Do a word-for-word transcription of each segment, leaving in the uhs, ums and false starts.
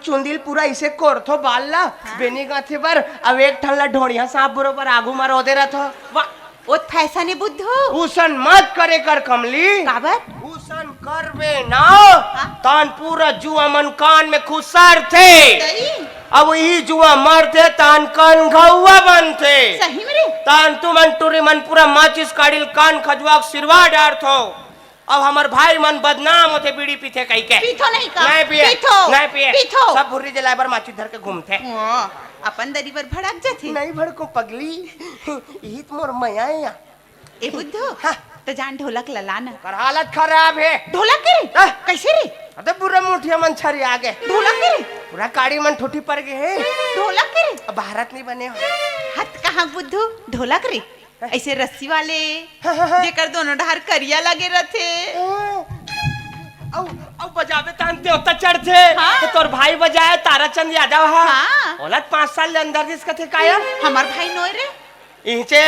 चुंदी ल पूरा इसे कोरथो बाल ला, हाँ। बेनी गांथे बर, अब एक ठन ला ढोड़िया सांप बरोबर आगू म रोदे रथो। वाह, वो फैशन है बुद्धू। उसन मत करे कर कमली। काबर? उसन करबे ना, हाँ। तान पूरा जुआ मन कान में खुसरथे। सही। अब वही जुआ मरथे, तान कन घउआ बनथे। सही में रे? तान तुमन टुरी मन पूरा माचिस काड़ी ल कान खजुआ के सिरवा डारथो। अब हमर भाई मन बदनाम होथे, बीड़ी पीथे कहिके। पीथो नहीं का? नहीं पिए। पीथो। नहीं पिए। पीथो। सब भुर्री जलाए बर माचिस धर के घूमथे। ओ, अपन दरी बर भड़क जाथे। नहीं भड़को पगली, इही त मोर मया ए। ए बुद्धू, हाँ। त जान ढोलक ल ला ना। ओकर हालत खराब हे। ढोलक के रे? हाँ। कैसे रे? अरे पूरा मुठिया मन छरिया गे। ढोलक के रे? पूरा काड़ी मन ठोठी पर गे हे। ढोलक के रे? अब भारत नहीं बने हो। हत कहाँ बुद्धू, ढोलक रे? ऐसे रस्सी वाले, हाँ, हाँ, हाँ। जेकर दोनों डहार करिया लगे रथे। हाँ। अउ, अउ बजाबे तान देवता चढ़थे। हाँ। त तोर भाई बजाए ताराचंद यादव हा। हाँ। ओला त पाँच साल ले अंदर दिस कथे काया। हमर भाई नोय रे। इहिचे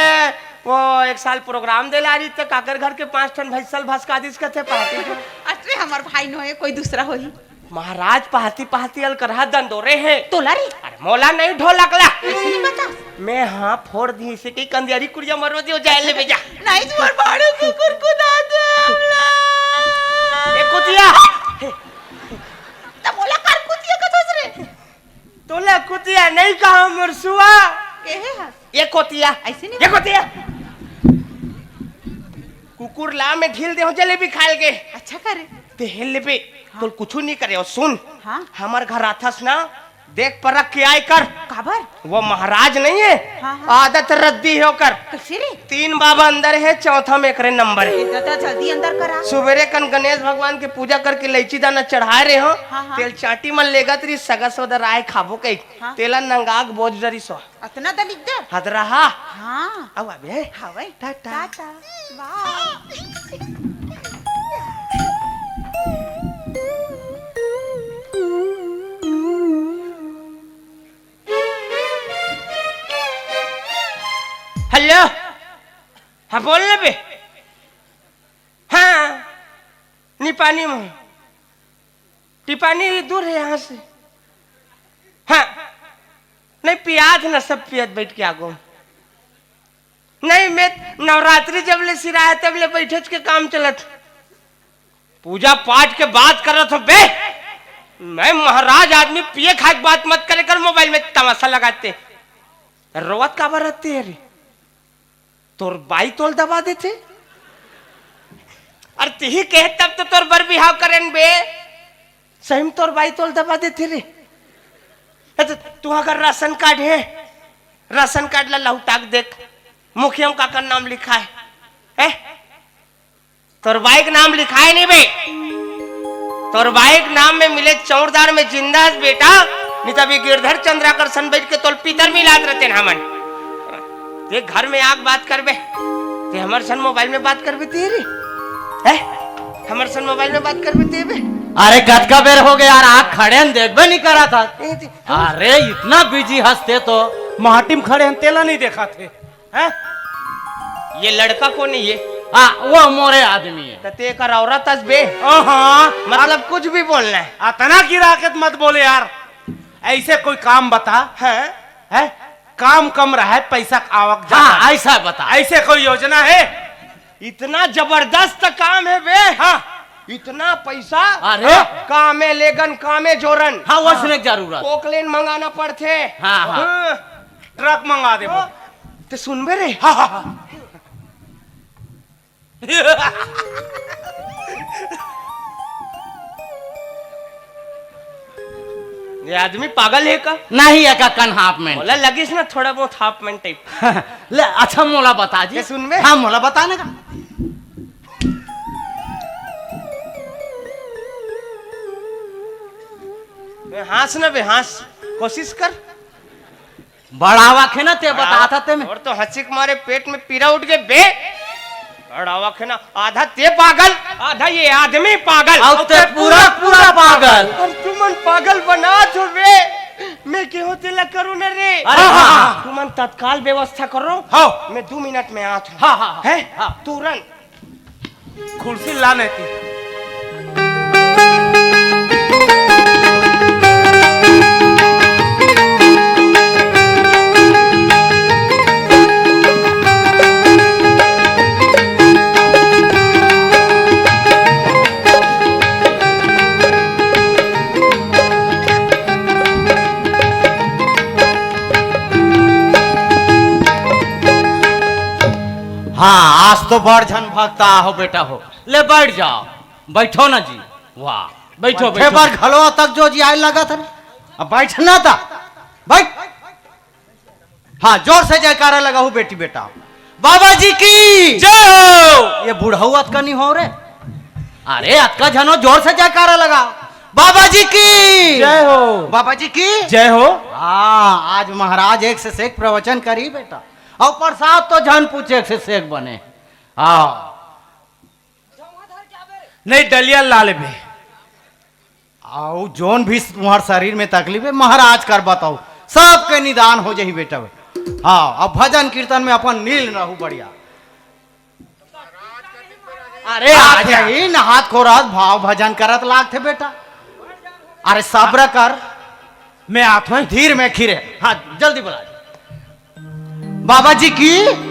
वो एक साल प्रोग्राम दे ला रही त काकर घर के पाँच ठन भैंसल भसका दिस कथे पार्टी के। अरे हमर भाई नोय, कोई दूसरा होही। महाराज पहाती पहाती अलकरहा दंदोरे हे। तोला रे? अरे मोला नहीं ढोलक ला। ऐसे नहीं बता। मैं हाँ फोड़ दी इसे की कंदियारी कुड़िया मरो दियो जाए ले बेजा। नहीं तुम्हार बाड़ू कुकुर कुदा दे हमला। ए कुतिया। त मोला कर कुतिया कथस रे? तोला कुतिया नहीं कहा मोर सुआ। के हे हा? ये कोतिया। ऐसे नहीं ये कोतिया। कुकुर ला मैं ढील दे हूँ जलेबी खाल के। अच्छा करे। ते हेल लेबे, हाँ। तोल कुछू नहीं करे। और सुन, हाँ। हमर घर आथस ना, देख परख के आय कर। काबर? वो महाराज नहीं है, हाँ, हाँ। आदत रद्दी है ओकर। कैसे रे? तीन बाबा अंदर है, चौथा में एकरे नंबर है। ए दादा, जल्दी अंदर करा। सुबेरे कन गणेश भगवान के पूजा करके इलायची दाना चढ़ाए रहे हो, हाँ, हाँ। तेल चाटी मन लेगत रही, सगा सोदर आए खाबो कही। हाँ। तेला नंगाक बोझ डरी सो। अतना दलिद्दर? हदरा हा। हाँ। अउ अबे। हवय। टाटा। टाटा। बाय। हेलो। हाँ, बोल ना बे। हाँ। निपानी में। टिपानी दूर है यहाँ से। हाँ। नहीं, पियात ना सब पियत बैठ के आगो। नहीं, मैं नवरात्रि जब ले सिराय तब ले बैठे के काम चलत। पूजा पाठ के बात करत हो बे। मैं महाराज आदमी, पिए खाए के बात मत करे कर, मोबाइल में तमाशा लगाते। रोवत काबर रहते है रे? तोर बाई तोल दबा देथे। अरे तिही कहे तब तो तोर बर बिहाव करेन बे। सही में तोर बाई तोल दबा देथे रे। अच्छा, तू अगर राशन कार्ड है, राशन कार्ड ला लहुटा के देख, मुखिया में काकर नाम लिखा है, हैं? तोर बाई के नाम लिखाय नहीं बे। तोर बाई के नाम में मिले चौरदार में जिंदा हस बेटा, नहीं तब ये गिरधर चंद्राकर सन बैठ के तोल पितर मिलात रहते न हमन। ते घर में आग बात करबे, ते हमर सन मोबाइल में बात करबे तेरी, हैं? हमर सन मोबाइल में बात करबे तेबे। अरे कतका बेर हो गया यार, आग खड़े न देखबे नहीं करा था। ए, ते अरे इतना बिजी हस ते तो। माटी में खड़े हन तेला नहीं देखा थे। हैं? ये लड़का कोन है ये? हाँ, वो मोरे आदमी है। त ते एकर औरत अस बे? हाँ। मतलब कुछ भी बोलना है। अतना गिरा के मत बोले यार। ऐसे कोई काम बता। हैं? हैं? काम कम रहा है, पैसा आवक जाता हाँ, है। ऐसा बता। ऐसे कोई योजना है? इतना जबरदस्त काम है बे। हाँ। इतना पैसा। अरे। कामे लेगन, कामे जोरन। हाँ, वो सुने के जरूरत। पोकलेन मंगाना पड़थे। हाँ, हाँ। हाँ। ट्रक मंगा देबो। हाँ। ते सुनबे रे। हाँ, हाँ, हाँ। ये आदमी पागल है का? नहीं, एका कन हाफ पैंट। मोला लगिस ना थोड़ा बहुत हाफ पैंट टाइप। ले, अच्छा मोला बता जी। ये सुनबे? हाँ, मोला बता ना का। ए, हाँस ना बे, हाँस। कोशिश कर। बड़ा वाक है ना ते बता था ते में। और तो हंसी के मारे पेट में पीरा उठ गए बे। बड़ा वाक है ना, आधा ते पागल, आधा ये आदमी पागल। अब ते पूरा, पूरा पागल। और तुमन पागल बना दो बे। मैं केहो तेला करो ना रे। अरे हाँ, हाँ, हाँ। तुमन तत्काल व्यवस्था करो। हाँ। मैं दो मिनट में आत हूँ। हाँ, हाँ, हाँ। हैं? हाँ। तुरंत। खुर्सी ला नहीं थी। हाँ, आज तो बड़ झन भक्त आहो बेटा हो। ले बैठ जाव, बैठो ना जी। वाह, बैठो, बैठे बैठो। बर घलो तक जो जी आए लगत हे। अब बैठ ना ता, बैठ। हाँ, जोर से जयकारा लगाहू बेटी बेटा। बाबा जी की जय हो। ये बुढ़ऊ अतका नहीं हो रे। अरे अतका झन हो, जोर से जयकारा लगा। बाबा जी की जय हो। बाबा जी की जय हो। हाँ, आज महाराज एक से एक प्रवचन करी बेटा। अउ प्रसाद तो झन पूछ, एक से एक बने। हाँ। नहीं, डलिया ला लेबे। अउ जोन भी तुम्हार शरीर में तकलीफ हे, महाराज कर बताओ, सबके निदान हो जाही बेटा। हाँ, अब भजन कीर्तन में अपन लीन रहू बढ़िया। अरे, आ आज जाही नहात खोरत भाव भजन करत लागथे बेटा। अरे, सब्र कर। मैं आत हूँ। धीर में खीरे। हाँ, जल्दी बुला। बाबा जी की।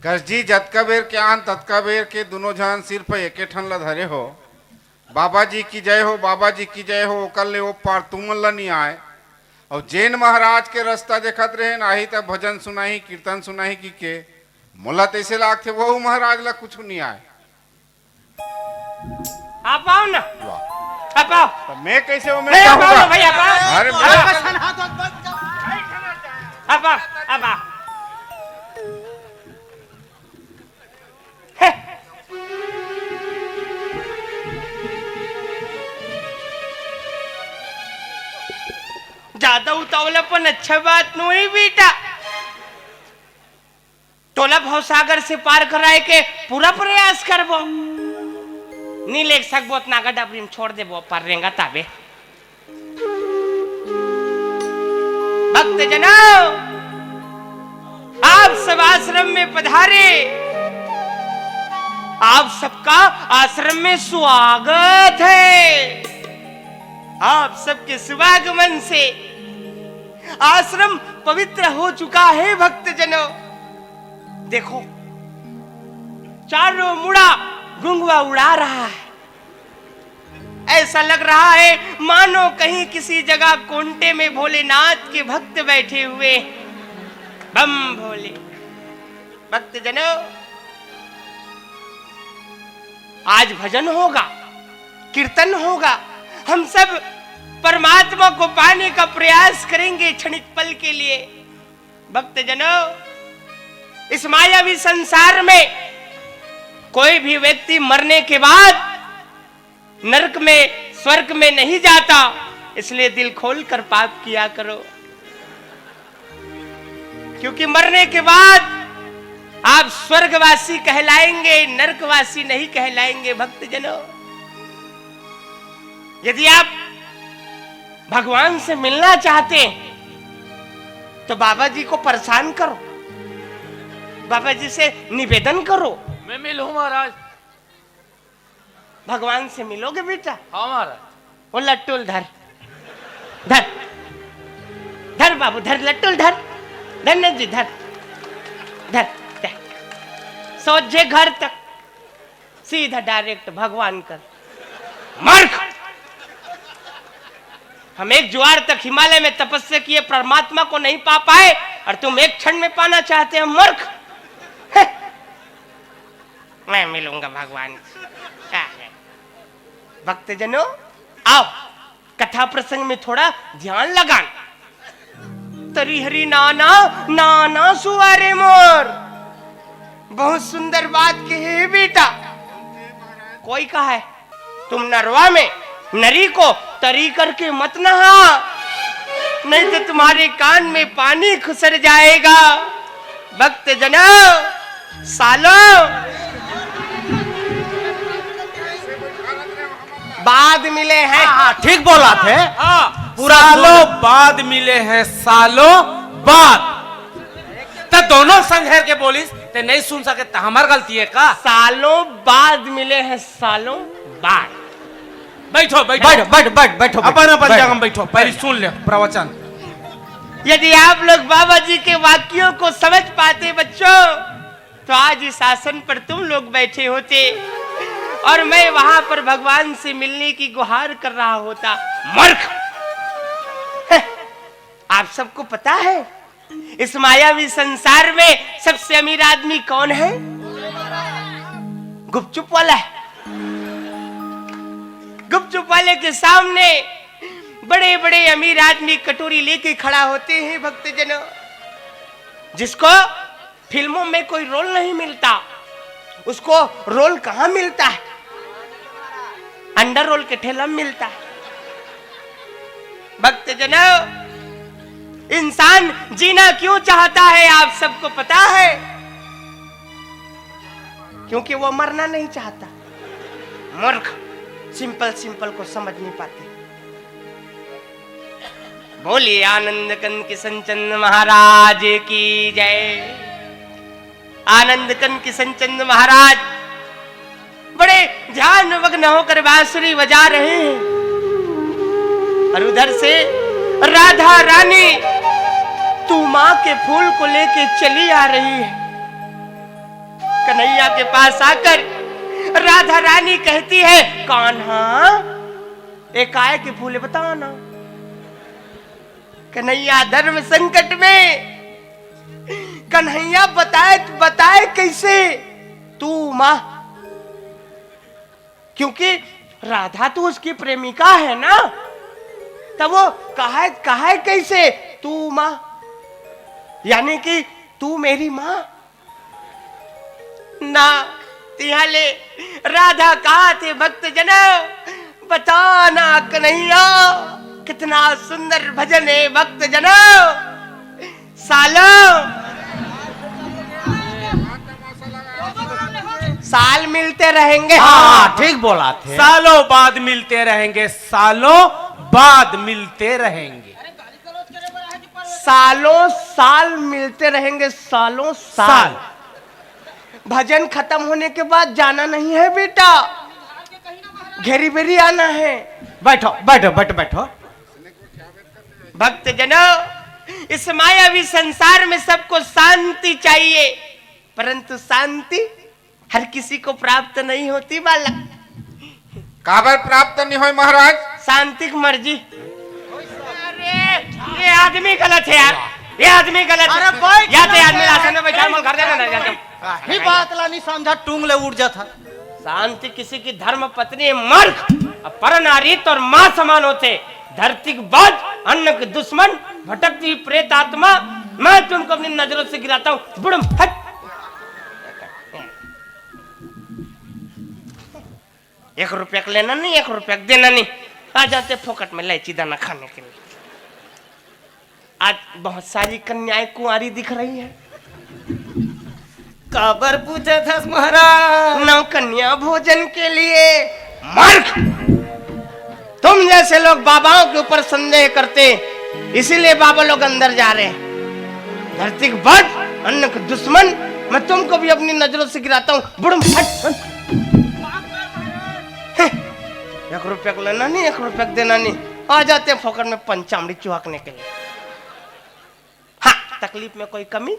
कस जी, जतका बेर के आन, ततका बेर के दुनों झन सिर्फ एके ठन ला धरे हो। बाबा जी की जय हो, बाबा जी की जय हो, ओकर ले ओ पार तुमन ला नी आय। अउ जेन महाराज के रस्ता देखत रहे, नाही त भजन सुनाही, कीर्तन सुनाही कि के, मोला तइसे लागथे, वहू महाराज ला कुछु नी आय। आप आओ ना। वाह। आप आओ। तो मैं कैसे हूँ, मैं नहीं, क्या आप आओ होगा? ना भाई, आप आओ। अरे, आप मैं आओ। आप आओ, आप आओ। हे। ज्यादा उतावला पण अच्छा बात नहीं बेटा। टोला भवसागर से पार कराए के पूरा प्रयास करबो। नी लेग सकबो त नागा डबरी में छोड़ देबो, पर रेंगा ताबे। भक्तजनों, आप सब आश्रम में पधारे, आप सबका आश्रम में स्वागत है। आप सबके शुभागमन से आश्रम पवित्र हो चुका है भक्तजनों। देखो, चारों मुड़ा घुंघवा उड़ा रहा है। ऐसा लग रहा है मानो कहीं किसी जगह कोंटे में भोलेनाथ के भक्त बैठे हुए हैं। बम भोले। भक्तजनों, आज भजन होगा, कीर्तन होगा, हम सब परमात्मा को पाने का प्रयास करेंगे क्षणिक पल के लिए। भक्तजनों, इस मायावी संसार में कोई भी व्यक्ति मरने के बाद नरक में, स्वर्ग में नहीं जाता, इसलिए दिल खोल कर पाप किया करो, क्योंकि मरने के बाद आप स्वर्गवासी कहलाएंगे, नरकवासी नहीं कहलाएंगे। भक्तजनों, यदि आप भगवान से मिलना चाहते हैं तो बाबा जी को परेशान करो, बाबा जी से निवेदन करो। मैं मिलूं महाराज। भगवान से मिलोगे बेटा? हाँ महाराज। वो लट्टू ल धर, धर। धर बाबू, धर लट्टू ल धर। धर नंद जी, धर। धर, धर। सोझे घर तक, सीधा डायरेक्ट भगवान कर। मूर्ख! हम एक ज्वार तक हिमालय में तपस्या किए, परमात्मा को नहीं पा पाए और तुम एक क्षण में पाना चाहते हो, मूर्ख। मैं मिलूंगा भगवान से। क्या है? भक्तजनों, आओ, कथा प्रसंग में थोड़ा ध्यान लगान। तरी हरी नाना, नाना सुवारे मोर। बहुत सुंदर बात कही है बेटा। कोई कहा है, तुम नरवा में नरी को तरी करके मत नहा, नहीं तो तुम्हारे कान में पानी खुसर जाएगा। भक्त जनो, सालो, बाद मिले हैं। हाँ, हाँ, ठीक बोला थे। हाँ, पूरा सालों बोल। बाद मिले हैं, सालों बाद। त दोनों संघेर के बोलिस, ते नहीं सुन सके, त हमार गलती है का? सालों बाद मिले हैं, सालों बाद। बैठो, बैठो। बैठ, बैठ, बैठ, बैठो, अपन, बैठो, अपन बैठो। जगह में बैठो, पहले बैठ। सुन ले प्रवचन। यदि आप लोग बाबा जी के वाक्यों को समझ पाते बच्चों, तो आज इस आसन पर तुम लोग बैठे होते और मैं वहां पर भगवान से मिलने की गुहार कर रहा होता। मूर्ख! आप सबको पता है, इस मायावी संसार में सबसे अमीर आदमी कौन है? गुपचुप वाला है। गुपचुप वाले के सामने बड़े बड़े अमीर आदमी कटोरी लेके खड़ा होते हैं, भक्तजनों। जिसको फिल्मों में कोई रोल नहीं मिलता, उसको रोल कहाँ मिलता है? अंडर रोल के ठेला में मिलता है। भक्तजनों, इंसान जीना क्यों चाहता है, आप सबको पता है? क्योंकि वो मरना नहीं चाहता। मूर्ख, सिंपल सिंपल को समझ नहीं पाते। बोलिए आनंद कंद किशन चंद महाराज की जय। आनंद कंद किशन चंद महाराज बड़े ध्यान मग्न होकर बांसुरी बजा रहे हैं और उधर से राधा रानी तू माँ के फूल को लेके चली आ रही है। कन्हैया के पास आकर राधा रानी कहती है, कान्हा, ये काय के फूल है, बताना। कन्हैया धर्म संकट में। कन्हैया बताए, बताए कैसे? तू माँ, क्योंकि राधा तो उसकी प्रेमिका है ना, तब वो कहे, कहे कैसे तू माँ, यानी कि तू मेरी माँ ना। तिहाले राधा कहा थे, भक्त जनो, बताना कन्हैया, कितना सुंदर भजन है भक्त जनो। सालों, साल मिलते रहेंगे। हाँ, ठीक बोला थे। सालों बाद मिलते रहेंगे, सालों बाद मिलते रहेंगे। सालों साल मिलते रहेंगे, सालों साल। साल। भजन खत्म होने के बाद जाना नहीं है बेटा, घेरी बेरी आना है। बैठो, बैठो, बैठो, बैठो। भक्त जनो, इस मायावी संसार में सबको शांति चाहिए, परंतु शांति हर किसी को प्राप्त नहीं होती बालक। काबर प्राप्त नहीं होय महाराज? शांति की मर्जी। अरे, ये आदमी गलत है यार, ये आदमी गलत है। अरे बैठ या तो ना आदमी यार। आसन में बैठा, मैं घर जाना नहीं जाता। ही बात ला नहीं समझा, टूंग ले उठ जाता। शांति किसी की धर्म पत्नी है, मूर्ख। अब पर नारी तो और माँ समान होते। धरती के बोझ, अन्न के दुश्मन, भटकती हुई प्रेत आत्मा, मैं तुमको अपनी नजरों से गिराता हूँ। बुड़म हट। एक रुपया का लेना नहीं, एक रुपया का देना नहीं। आ जाते फोकट में इलायची दाना खाने के लिए। आज बहुत सारी कन्याएं कुंवारी दिख रही हैं। काबर पूछत हस महाराज? नौ कन्या भोजन के लिए। मूर्ख! तुम जैसे लोग बाबाओं के ऊपर संदेह करते, इसीलिए बाबा लोग अंदर जा रहे हैं। धरती के बोझ, अन्न के दुश्मन, मैं तुमको भी अपनी नजरों से गिराता हूँ। बुड़म हट, हट। एक रुपया का लेना नहीं, एक रुपया का देना नहीं। आ जाते हैं फोकट में पंचामृत चुहकने के लिए। तकलीफ में कोई कमी?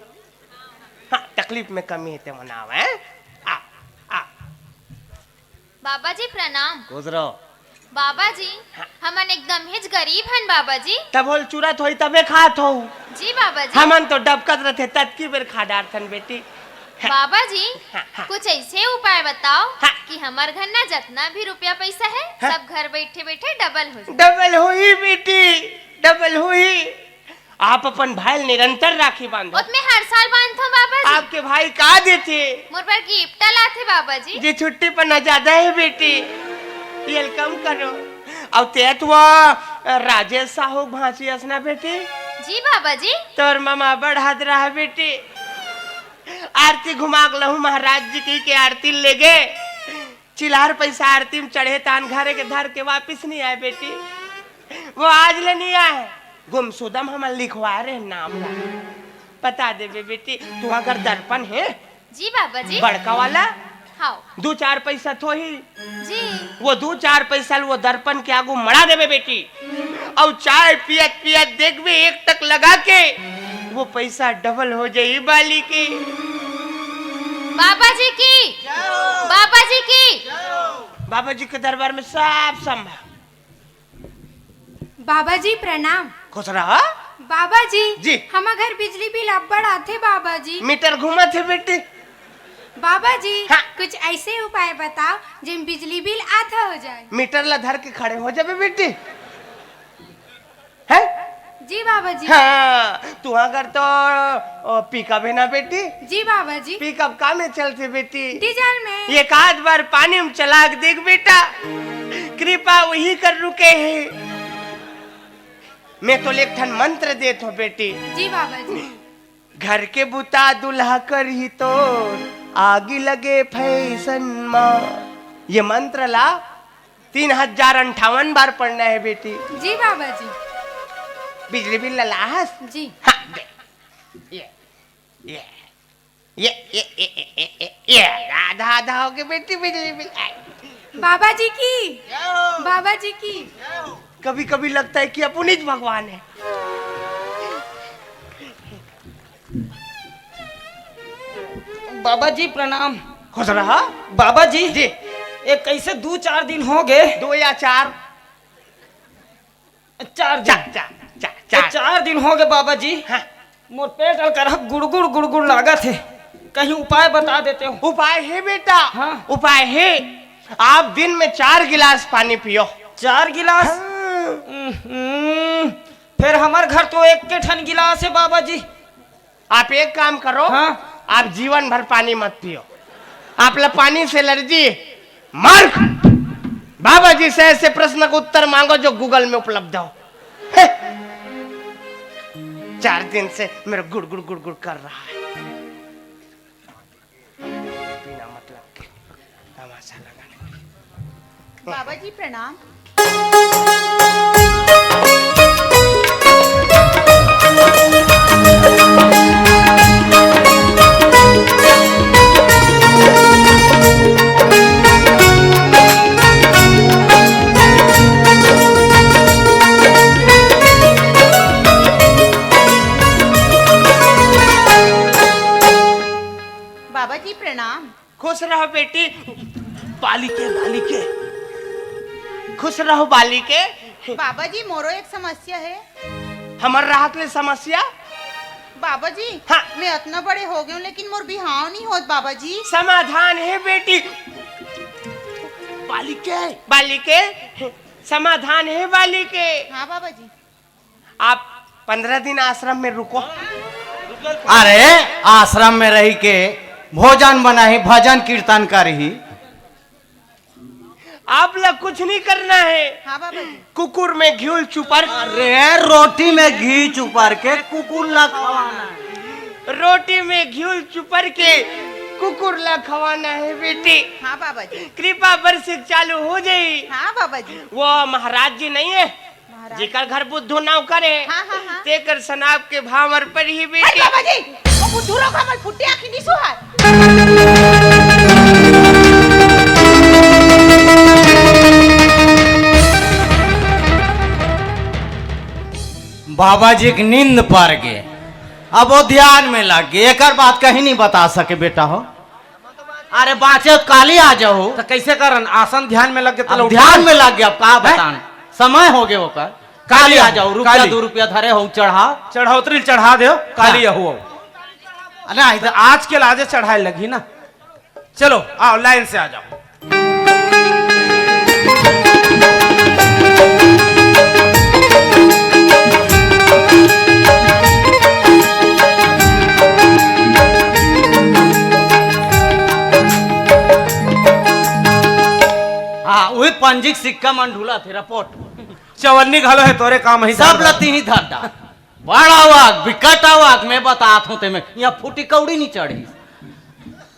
हाँ, तकलीफ में कमी हे ते मनाव, हैं? आ, आ। बाबा जी प्रणाम। खुश रहो। बाबा जी, हाँ। हमन एकदम हिच गरीब हन बाबा जी। तब होल चुरत होई तबे खात हो। जी बाबा जी। हमन तो डबकत रथे ततकी बेर खा डारथन बेटी। बाबा जी, हाँ, हाँ। कुछ ऐसे उपाय बताओ हाँ। कि हमर घर ना जतना भी रुपया पैसा है, हाँ। सब घर बैठे बैठे डबल हो जाए। डबल होई बेटी, डबल होई। आप अपन भाई ल निरंतर राखी बांधो। ओत में हर साल बांधथो बाबा जी। आपके भाई का देथे? मोर बर गिफ्ट लाथे बाबा जी। जी छुट्टी पर ना ज्यादा है बेटी, वेलकम करो। अउ ते तो राजेश साहू भांची अस ना बेटी। जी बाबा जी। तोर ममा बढ़ात रहा बेटी। आरती घुमा के लहू महाराज जी की के आरती ले गे। चिल्हर पैसा आरती में चढ़े तान घरे के धर के वापिस नहीं आए बेटी। वो आज ले नहीं आए। गुमशुदा म हमन लिखवाए रहे नाम ला। बता देबे बेटी, तू अगर दर्पण है जी बाबा जी। बड़का वाला हाँ। दू चार पैसा तो ही। जी। वो दू चार पैसा ल वो दर्पण के आगू मड़ा देबे बेटी। अउ चाय पियत पियत देखबे एक टक लगा के वो पैसा डबल हो जाई बाली के। बाबा जी की। बाबा जी की। बाबा जी के दरबार में सब संभव। बाबा जी प्रणाम। खुश रहा। बाबा जी, जी। हमर घर बिजली बिल अब्बड़ आथे बाबा जी। मीटर घूमत हे बेटी। बाबा जी, हाँ। कुछ ऐसे उपाय बताओ जेम बिजली बिल आधा हो जाए। मीटर ला धर के खड़े हो जाबे बेटी। हैं? जी बाबा जी। हाँ, तू अगर तो ओ, पिकअप है ना बेटी? जी बाबा जी। पिकअप का में चलथे बेटी? डीजल में। एक आध बार पानी में चला के देख बेटा, कृपा वही कर रुके है। मैं तो एक ठन मंत्र देत हो बेटी। जी बाबा जी। घर के बुता दुल्हा करही तो आगी लगे फैशन मा। ये मंत्र ला तीन हजार अंठावन बार पढ़ना है बेटी। जी बाबा जी। बिजली बिल ला लाहस? जी। हाँ, दे। ये, ये, ये, ये, ये, ये, ये, ये, ये, आधा, आधा हो गए बेटी, बिजली बिल। बाबा जी की, बाबा जी की। कभी-कभी लगता है कि अपन ही भगवान है। बाबा जी प्रणाम। खुश रहा। बाबा जी, जी। ये कैसे दू चार दिन हो गए? दो या चार? चार दिन। चार, चार, चार, ये चार। चार दिन हो गए बाबा जी। हाँ। मोर पेट हल करहा गुड़गुड़ गुड़गुड़ लागत है, कहीं उपाय बता देते हो। उपाय है बेटा। हाँ। उपाय है, आप दिन में चार गिलास पानी पियो। चार गिलास? हाँ। हम्म, फिर हमर घर तो एक के ठन गिलास है बाबा जी। आप एक काम करो, हाँ। आप जीवन भर पानी मत पियो। आप ला पानी से एलर्जी है। मूर्ख! बाबा जी से ऐसे प्रश्न का उत्तर मांगो जो Google में उपलब्ध हो। हैं? चार दिन से मेरा गुड़ गुड़ गुड़ गुड़ कर रहा है। बिना मतलब के तमाशा लगाने। बाबा जी प्रणाम। बाबा जी प्रणाम। खुश रहो बेटी। बालिके, बालिके। खुश रहो बालिके। बाबा जी, मोरो एक समस्या है। हमर राहत ले समस्या? बाबा जी, हाँ। मैं अतना बड़े हो गए हूँ, लेकिन मोर बिहाव नहीं होत बाबा जी। समाधान है बेटी। बालिके। बालिके, समाधान है बालिके। हाँ बाबा जी। आप पंद्रह दिन आश्रम में रुको। अरे, आश्रम में रही के भोजन बनाही, भजन कीर्तन करही। आप ला कुछ नहीं करना है। हाँ बाबा जी। कुकुर में घिउल चुपर। अरे, रोटी में घी चुपर के कुकुर ला खवाना है। रोटी में घिउल चुपर के कुकुर ला खवाना है बेटी। हाँ बाबा जी। कृपा बरसिक चालू हो जाई। हाँ बाबा जी। वो महाराज जी नहीं है, महाराज। जेकर घर बुद्धू नौकर है, हाँ, हाँ, हाँ। तेकर सनाप के भांवर पर ही अरे बेटी। बाबा जी, वो बुद्धू रोग हमर फुटिया की निसु है। बाबा जी के नींद पार के। अब वो ध्यान में लग गे, एकर बात कहीं नहीं बता सके बेटा हो। अरे बाँचे त काली आ जाहू। त कइसे करन? आसन ध्यान में लग गे त अब लौटा। ध्यान में लग गे, अब का हैं? बतान, समय हो गे ओकर। काली काली आ आ, जाहू, रुपया काली। दू रुपया धरे हो, चढ़ा। चढ़ौतरी चढ़ा देव, काली हाँ। अहू। अरे, आज के लाजे चढ़ाए लगही ना। चलो, आओ, लाइन से आ जाओ। हाँ, वही पंजीक सिक्का मन ढुला थे, रिपोर्ट। चवन्नी घलो है, तोरे काम ही सब धंधा। लती ही धंधा। बड़ा वाग, बिकट वाग, मैं बतात हूँ ते में। यहाँ फूटी कौड़ी नहीं चढ़ी।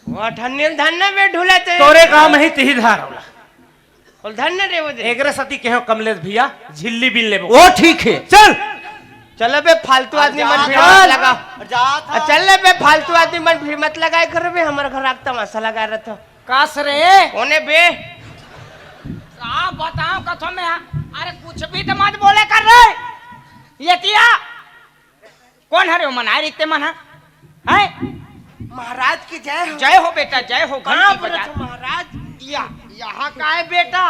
वो ठन्नी धन्ना में ढुला थे। तोरे काम ही तिही धार होला। बोल धन्ना रे वो दे। एकरे सती कहो कमलेश भैया, झिल्ली बिन लेबो। वो ठीक है। चल। चल बे, फालतू आदमी मन भीड़ मत लगा। जात आ, चल ले बे, फालतू आदमी मन भीड़ मत लगाए कर बे, हमर घर आग तमाशा लगा रहता। कास रे? कोने बे? का बताओ कथो में? अरे कुछ भी तो मत बोले कर रे। ये किया? कौन हरे हो मनाए रीते मन ह? हैं? महाराज की जय हो। जय हो बेटा, जय हो, घंटी बजा। महाराज, या, यहाँ का है बेटा?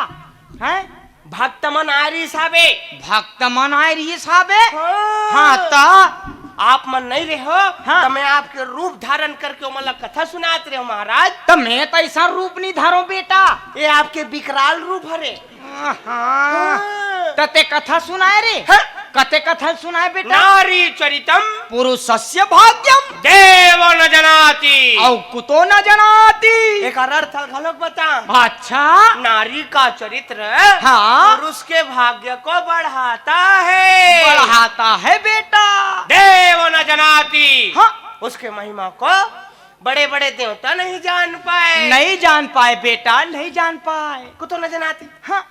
हैं? भक्त मन आए रहिस हाबे। भक्त मन आए रहिस हाबे? हाँ। हाँ, त? आप मन नहीं रहे हो, हाँ। त मैं आपके रूप धारण करके ओमन ला कथा सुनात रहे हो महाराज। त मैं त ऐसा रूप नहीं धारो बेटा। ये आपके विकराल रूप हरे। हाँ। हाँ। त ते कथा सुनाए रे? हाँ। कते कथा सुनाए बेटा? नारी चरितम पुरुषस्य भाग्यम देव न जनाति। अउ कुतो न जनाति। एकर अर्थ घलोक बता। अच्छा। नारी का चरित्र हाँ। पुरुष के भाग्य को बढ़ाता है। बढ़ाता है बेटा। देव न जनाति। हाँ। उसके महिमा को बड़े-बड़े देवता नहीं जान पाए। नहीं जान पाए बेटा, नहीं जान पाए। कुतो न जनाति। हाँ।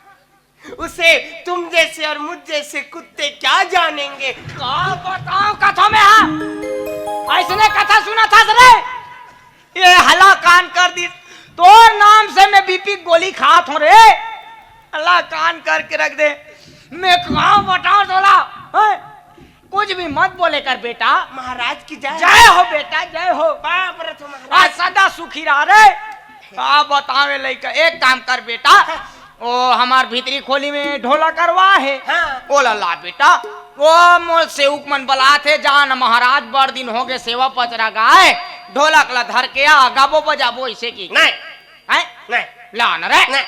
उसे तुम जैसे और मुझ जैसे कुत्ते क्या जानेंगे? का बताओ कथा में, हाँ? ऐसने कथा सुना था रे? ये हला कान कर दी। तोर नाम से मैं बीपी गोली खात हूँ रे। हला कान करके रख दे। मैं का बताओ तोला, हैं? कुछ भी मत बोले कर बेटा। महाराज की जय। जय हो बेटा, जय हो। बाप रे तो महाराज। आ सदा सुखी रह रे। का बतावे लइका, एक काम कर बेटा, ओ हमार भीतरी खोली में ढोलक करवा है। हाँ। ओला ला बेटा। ओ मोर सेवक मन बलात हे, जान महाराज, बड़ दिन हो गए सेवा पचरा गाए, ढोलक ला धर के आ, गाबो बजाबो इसे की। नहीं। हैं? नहीं। ला न रे। नहीं।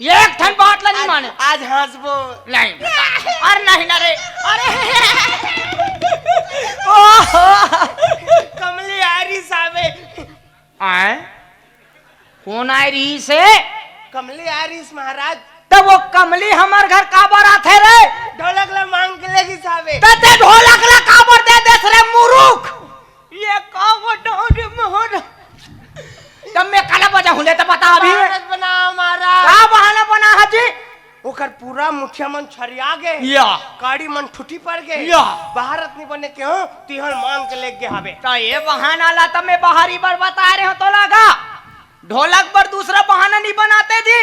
एक ठन बात ला नहीं आज, माने। आज हंसबो। नहीं। अरे नहीं ना रे। अरे। ओहो। कमली आए रहिस हाबे। आए? कौन आए रहिस हे? कमली आए रहिस महाराज। तब वो कमली हमर घर काबर आथे रे? ढोलक ला मांग के ले गिस हाबे। त ते ढोलक ला काबर दे देस रे मुरुख? ये का बताओ रे महाराज? तब मैं काला बजाहूं ले त बता अभी। बहाना बना महाराज। का बहाना बना है जी? ओकर पूरा मुखिया मन छरिया गे। या। गाड़ी मन ठुटी पड़ गे। या। बहारत नहीं बने के हो, तिहन मांग के ले गे हाबे। त ये बहाना ला त मैं बाहरी बर बता रहे हो तो लगा। ढोलक बर दूसरा बहाना नहीं बनाते जी।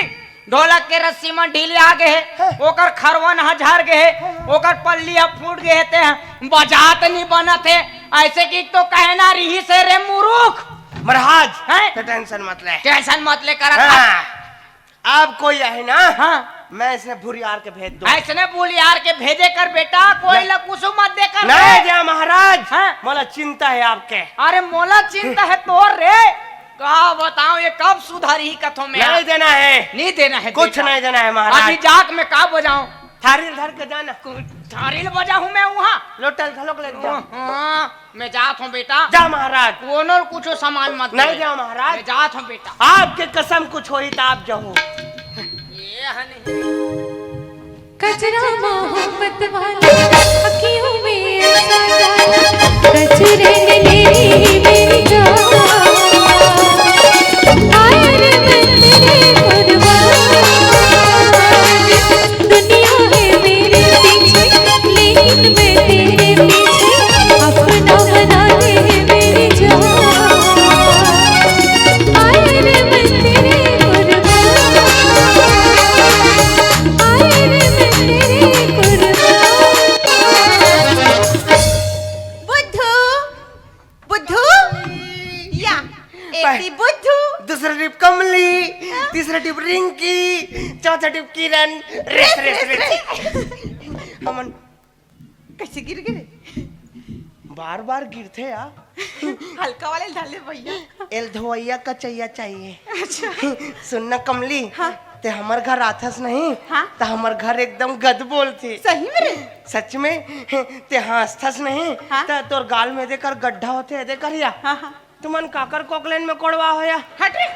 ढोलक के रस्सी मन ढीली आ गे हे, हाँ। ओकर खरवन ह झर गे हे, ओकर पल्ली ह फूट गे हे, ते ह बजात नहीं बनत हे। ऐसे की तो कहना रहिस हे रे मुरुख। महाराज, हैं? तो टेंशन मत ले। टेंशन मत ले करत हाँ। अब कोई आही ना, हाँ। मैं इसने भुरियार के भेज दूं। ऐसने भुरियार के भेजे कर बेटा, कोई नहीं। ला कुछ मत दे कर नहीं रे। जा महाराज, हाँ। मोला चिंता है आपके। अरे मोला चिंता है तोर रे। का बताओ ये कब सुधरही कथो में नहीं आप? देना है। नहीं देना है कुछ बेटा। नहीं देना है महाराज। अभी जाके मैं का बजाऊं? थारी ल धर के जाना। थारी ल बजाहूं मैं उहाँ? लोटा ल घलोक ले जा। हाँ। मैं जात हूँ बेटा। जा महाराज। कोनो कुछो सामान मत नहीं दे। जा महाराज। मैं जात हूँ बेटा। आपके कसम कुछ होही त आप जाहू। ये हनी। कजरा मोहब्बत वाली अखियों में ऐसा जादू, कजरन ले मेरी जान। आए रे मैं तेरे कुर्बान। दुनिया है मेरे पीछे, लेकिन मैं तेरे पीछे अपना बना ले मेरी जान। आए रे मैं तेरे कुर्बान, आए रे मैं तेरे कुर्बान। बुद्धू, रिंकी, चौथा टिप किरण, रेस, रेस, रेस। हमन कइसे गिर गे रे? बार-बार गिरथे यार। हल्का वाले डाले भैया। एल धोवैया कचैया चाहिए। अच्छा। सुन ना कमली, हाँ। ते हमर घर आथस नहीं, हाँ। त हमर घर एकदम गद बोलथे। सही में रे? सच में, ते हाँसथस नहीं, हाँ। त तोर गाल में देकर गड्ढा होथे, देकर या। हाँ, हाँ। तुमन काकर कोकलेन में कोड़वा हो या? हट रे,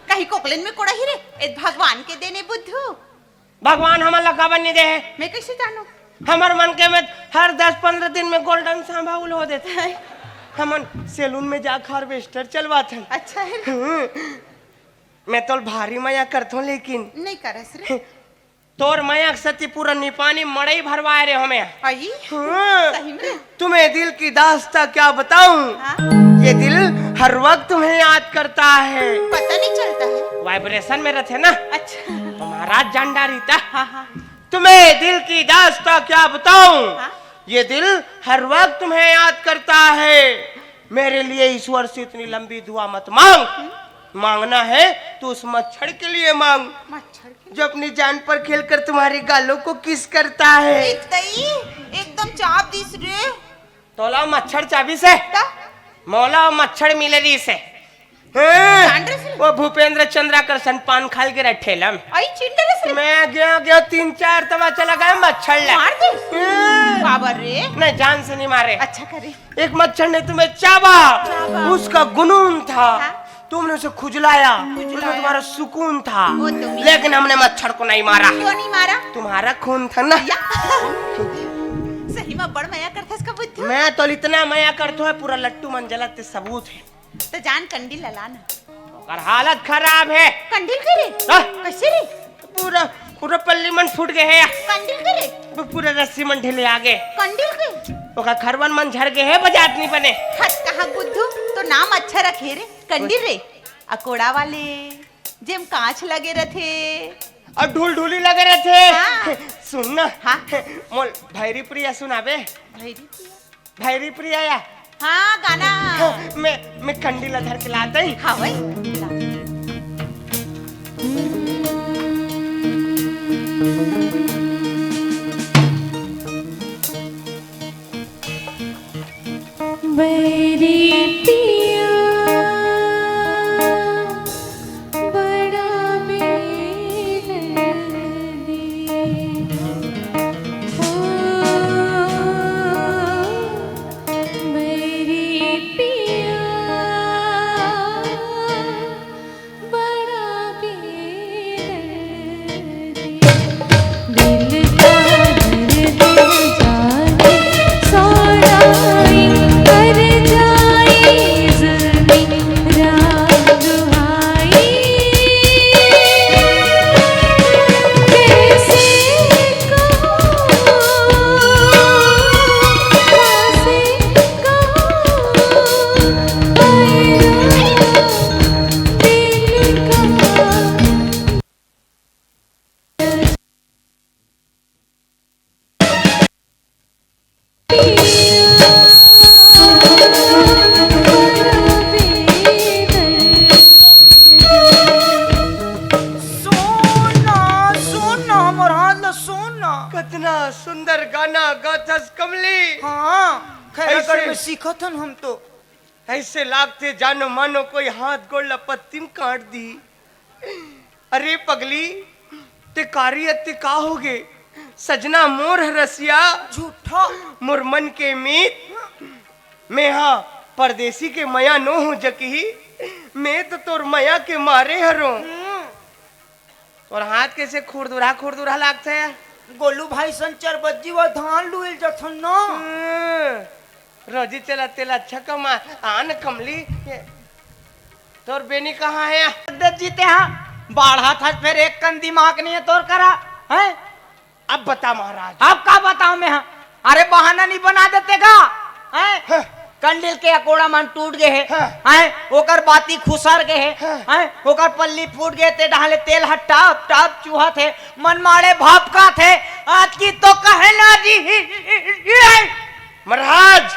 कहीं कोकलेन में कोड़ा ही रे, ए भगवान के देने बुद्धू। भगवान हमन ला काबर नइ दे हे? मैं कइसे जानों? हमर मन के में हर दस पंद्रह दिन में golden सांभा उल हो देथे। हैं? हमन सैलून में जाके harvester चलवाथन। अच्छा हे। हम्म। मैं तोल भारी मया करथों लेकिन। नइ करस रे। तोर मया के सेती पूरा निपानी मड़ई भरवाए रे हमें। अई? हाँ। सही में? तुम्हें दिल की दास्तां क्या बताऊं? हाँ। ये दिल हर वक्त तुम्हें याद करता है। पता नहीं चलता है। Vibration में रहथे ना। अच्छा। तो महाराज जान डारी था। हाँ, हाँ। तुम्हें दिल की दास्तां क्या बताऊं? हाँ। ये दिल हर वक्त तुम्हें याद करता है। मेरे लिए ईश्वर से इतनी लंबी दुआ मत मांग। हम्म। मांगना है तो उस मच्छर के लिए मांग, मच्छर के? जो अपनी जान पर खेलकर तुम्हारे गालों को किस करता है। एक दई, एकदम चाप दिस रे। तोला मच्छर चाबिस हे? त? मोला मच्छर मिले रिहिस हे। हैं? जान रहे से? वो भूपेंद्र चंद्राकर सन पान खाल गिरा ठेला में। अई चिंडे रहे से? मैं गया, गया, तीन चार तमाचा लगाए मच्छर ला। मार दे? हैं? बाबा रे। नहीं, जान से नहीं मारे। अच्छा करे। एक मच्छर ने तुम्हें चाबा, चाबा। उसका गुनून था। हाँ। तुमने उसे खुजलाया, खुजलाया। उसमें तुम्हारा सुकून था। वो तो भी। लेकिन हमने मच्छर को नहीं मारा। क्यों नहीं मारा? तुम्हारा खून था ना। या। सही में बड़ मया करथस का बुद्धू। मैं तो इतना मया करथों, पूरा लट्टू मन जलत हे, सबूत हे। त जान कंडील ला ना। ओकर हालत खराब हे। कंडील के रे? हाँ। कइसे रे? पूरा, पूरा पल्ली मन फूट गे हे। कंडील के रे? वो पूरा रस्सी मन ढिले आ गे। कंडील के? ओकर खरवन मन झर गे हे, बजात नइ बने। हट कहाँ बुद्धू, तो नाम अच्छा रखे रे। कंडील रे, अकोड़ा वाले, जेम कांच लगे रथे। अउ ढुलढुली लगे रथे। हाँ। सुन ना। हाँ। मोल भैरी प्रिया सुनाबे। भैरी प्रिया? भैरी प्रिया या? हाँ, गाना। हाँ, मैं, मैं कंडील ला धर के लात हँव। हाँ, वही। ला। बैरी पिया बड़ा बेदर्दी, ओ बैरी पिया बड़ा बेदर्दी। दिल का दर्द जाने सोनाई कर जाए जुल्मी राग आई। कैसे कहूँ, कैसे कहूँ, हाय रे दिल का। सुन ना, सुन ना, मोर हाथ ला सुन ना। कतना सुंदर गाना गाथस कमली। हाँ, खैरागढ़ ऐसे में सीखत हन हम तो। ऐसे लागथे जानो मानो कोई हाथ गोड़ ला पत्ती में काट दी। अरे पगली, ते कारी अत्ते का होगे? सजना मोर ह रसिया, झूठा। मोर मन के मीत, मैं हा परदेसी के मया नो हूँ जकही, मैं तो तोर मया के मारे हरों। हम्म। तोर हाथ कइसे खुरदुरहा खुरदुरहा लागथे? गोलू भाई सन चरबज्जी व धान लुइल जथन न। हम्म, रोजी चला तेला अच्छा कमा, आन कमली। ये, तोर बेनी कहाँ हे? दज्जी ते हा, बाढ़ा था फेर एक कन दिमाग नहीं हे तोर करा, हैं? अब बता महाराज। अब का बताओं मैं, हाँ? अरे बहाना नहीं बना देते का? हैं? हाँ। कंडील के अकोड़ा मन टूट गे हे। हाँ। हैं? ओकर बाती खुसर गे हे। हाँ। हैं? ओकर पल्ली फूट गे, ते डहाले तेल ह टाप टाप चुहत हे। मन माड़े भाप का थे। आज की तो कहे ना जी। महाराज,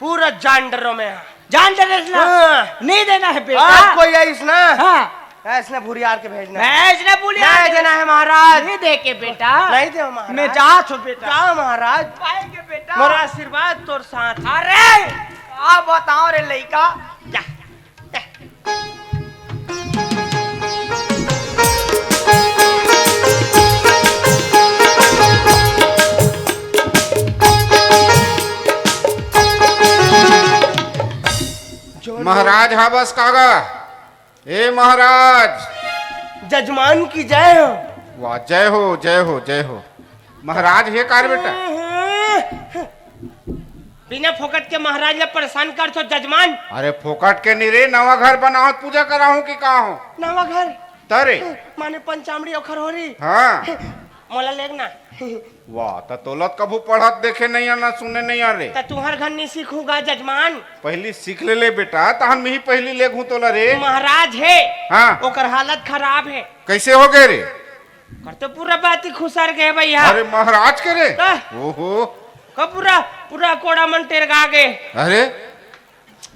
पूरा जान डरो में। जान डरे ना? हाँ। नहीं देना है बेटा। आज कोई आइस ना? हाँ। ऐसने भुरियार के भेजना। मैं इसने भुरियार नहीं के देना है महाराज। नहीं दे के बेटा। नहीं दे महाराज। मैं जात हूँ बेटा। जा महाराज। पाएंगे बेटा। मोर आशीर्वाद तोर साथ। अरे, का बताओ रे लइका। जा। महाराज हा बस कागा। ए महाराज। जजमान की जय हो। वाह, जय हो, जय हो, जय हो। महाराज हे कार बेटा? बिना फोकट के महाराज ला परेशान करथो जजमान। अरे फोकट के नहीं रे, नवा घर बनाओ, पूजा कराहूं कि का हो? नवा घर? तरे। माने पंचामड़ी ओखर हो रही। हाँ। मोला लेग ना। वाह, त तोला त कभू पढ़त देखे नहीं आ, ना सुने नहीं आ रे। त तुहर घर नहीं सीखूंगा जजमान। पहली सीख ले ले बेटा, तहन मिही पहली लेगहूं तोला रे। महाराज हे, हाँ। ओकर हालत खराब हे। कैसे हो गए रे? कर तो पूरा बाती खुसर गए भैया। अरे महाराज के रे? त? ओहो। का पूरा, पूरा कोड़ा मन टेरगा गए। अरे?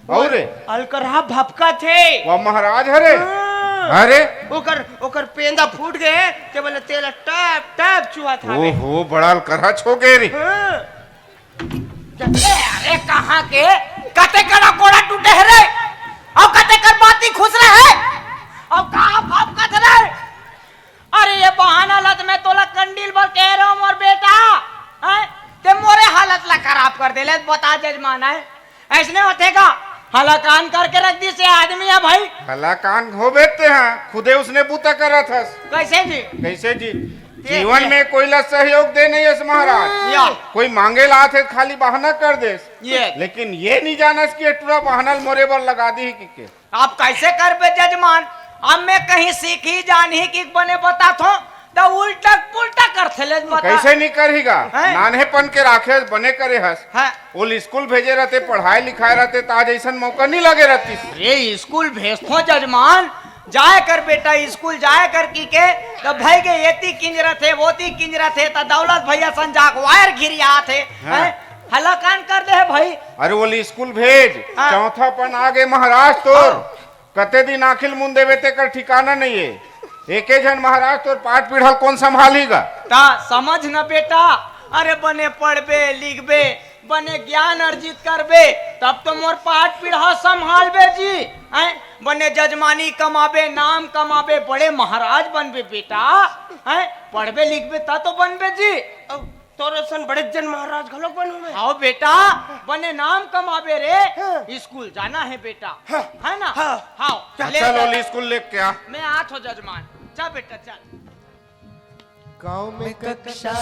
अउ रे? अलकरहा भपकत हे। वाह महाराज हरे। हाँ। अरे? ओकर, ओकर पेंदा फूट गए, ते बोले तेल टप टप चुहा था बे। ओहो, बड़ा अलकरहा छो गए रे। हाँ। ए, अरे कहाँ के? कते करा कोड़ा टूटे हे रे? अउ कते कर बाती खुसरे हे? अउ कहाँ भपकत रे? अरे ये बहाना लत मैं तोला कंडील बर कह रहा हूँ मोर बेटा, हैं? ते मोरे हालत ला खराब कर देले, बता जजमान है। ऐसने होथे का? हलाकान करके रख दिस ये आदमी है भाई। हलाकान होबे ते हा, खुदे उसने बूता करत हस। कैसे जी? कैसे जी? ये जीवन ये। में कोई ला सहयोग दे नहीं हस महाराज। या। कोई मांगे ला आथे खाली बहाना कर देस। ये। लेकिन ये नहीं जानस कि ये टूरा बहाना ल मोरे बर लगा दी ही कि के। आप कैसे करबे जजमान? अब मैं कहीं सीखी जानही कि बने बताथो, त उल्टा पुल्टा करथे ले बता। कैसे नहीं करही गा? हैं? नान्हेपन के राखे बने करे हस। हैं? ओला स्कूल भेजे रहते, पढ़ाई लिखाए रहते, त आज ऐसन मौका नहीं लगे रहतिस। रे स्कूल भेजथो जजमान, जाए कर बेटा स्कूल जाए कर की के, त भाई के एती किंजरत हे, ओती किंजरत हे, त दौलत भैया सन जाक वायर घिरियात हे। हाँ। हैं? हलाकान कर दे हे भाई। अरे ओला स्कूल भेज, हाँ। चौथा पन आगे महाराज तोर। हाँ। कते दिन आँखी ल मुन देबे तेकर ठिकाना नहीं हे। एके झन महाराज तोर पाठ पीढ़ा ल कोन संभालही गा? त समझ न बेटा, अरे बने पढ़बे, लिखबे, बने ज्ञान अर्जित करबे, तब तो मोर पाठ पीढ़ा संभालबे जी। हैं? बने जजमानी कमाबे, नाम कमाबे, बड़े महाराज बनबे बेटा। हैं? पढ़बे लिखबे त तो बनबे जी। तोर असन बड़े जन महाराज घलोक बनहूं मैं। हाव बेटा, बने नाम कमाबे रे। हाँ। स्कूल जाना हे बेटा। हाँ। है ना? हाँ। हाव, चल। ले अच्छा, जा। लोली स्कूल ले के आ। मैं आत हों जजमान। चल बेटा, चल। गांव में कक्षा